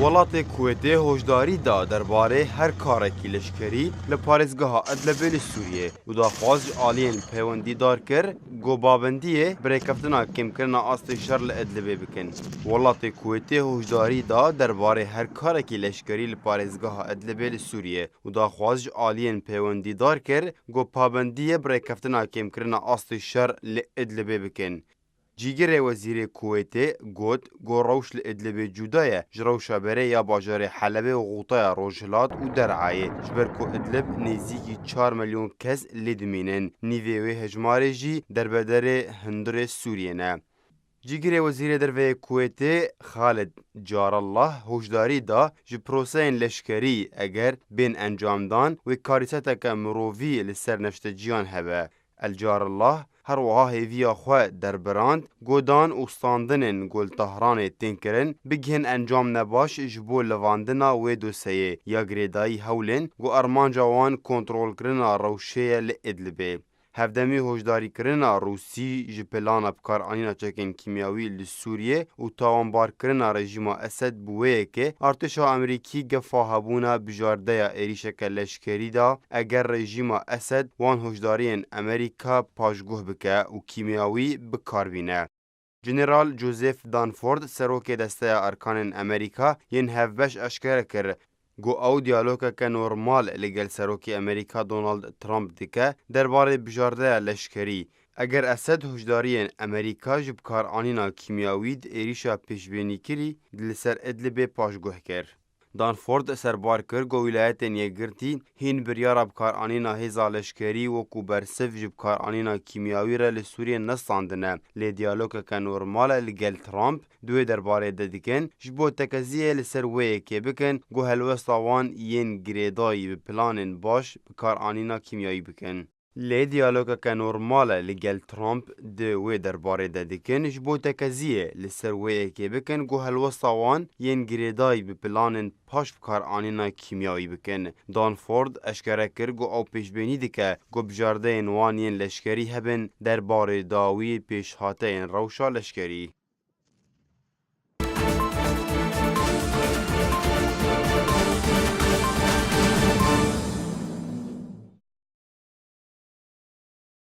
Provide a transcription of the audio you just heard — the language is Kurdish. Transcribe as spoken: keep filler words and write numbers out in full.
Welatê Kuwêtê hoşdarî da derbarê her karekî leşkerî li parêzgeha Idlibê li Sûriyê û daxwaz ji aliyên peywendîdar kir ku pabendiyê bi rêkeftina kêmkirina astê şer li Idlibê bikin. Welatê Kuwêtê hoşdarî da derbarê her karekî leşkerî li parêzgeha Idlibê li Sûriyê û daxwaz ji aliyên peywendîdar kir ku pabendiyê bi rêkeftina kêmkirina astê şer li Idlibê bikin. Cîgirê Wezîrê Kuwêtê got ku rewş li Idlibê cuda ye ji rewşa berê ya bajarê Helebê û Xûtaya Rojhilat û Der'ayê, ji ber ku Idlib nêzîkî çar milyon kes lê dimînin, nîvê wê hejmarê jî derbederê hundirê Sûriyê ne. Cîgirê Wezîrê Derve yê Kuwêtê Xalid Carallah hoşdarî da ji proseyên leşkerî eger bên encamdan wê karîseteke mirovî li ser neşteciyan hebe. El Carallah her wiha hêviya xwe derbirand, godan û standinên ku li Tehranê tên kirin, bigihin encam nebaş ji bo levandina wê doseyê ya girêdayî hewlên ku armanca wan kontrolkirina rewşê ye li Idlibê. Hevdemî hoşdarîkirina Rûsî ji plana bikaranîna çekên kîmyawî li Sûriyê û tawanbarkirina rejîma Esed bi wê yekê artêşa Amerîkî gefa hebûna bijardeya êrîşeke leşkerî da eger rejîma Esed wan hoşdariyên Amerîka paşguh bike û kîmyawî bi kar bîne. General Joseph Dunford, serokê Desteya Erkanên Amerîka yên hevbeş eşkere kir ku ew diyalogeke normal li gel Serokê Amerîka Donald Trump dike derbarê bijardeya leşkerî, eger Esed hişdariyên Amerîka ji bikaranîna kîmyawî di êrîşa pêşbînîkirî li ser Idlibê paşguh kir. Dunford serbar kir ku Wîlayetên Yekgirtî hîn biryara bikaranîna hêza leşkerî wekû bersiv ji bikaranîna kîmyawî re li Sûriyê nestandine, lê diyalogeke normal e li gel Trump di wê derbarê de dikin, ji bo tekeziyê li ser wê yekê bikin ku helwesta wan yên girêdayî bi planên baş bikaranîna kîmyawî bikin. Lê diyalogeke normal e li gel Trump di wê derbarê de dikin, ji bo tekeziyê li ser wê yekê bikin ku helwesta wan yên girêdayî bi planên paş bikaranîna kîmyawî bikin. Dunford eşkere kir ku ew pêşbînî dike ku bijardeyên wan yên leşkerî hebin derbarê dawî pêşhateyên rewşa leşkerî.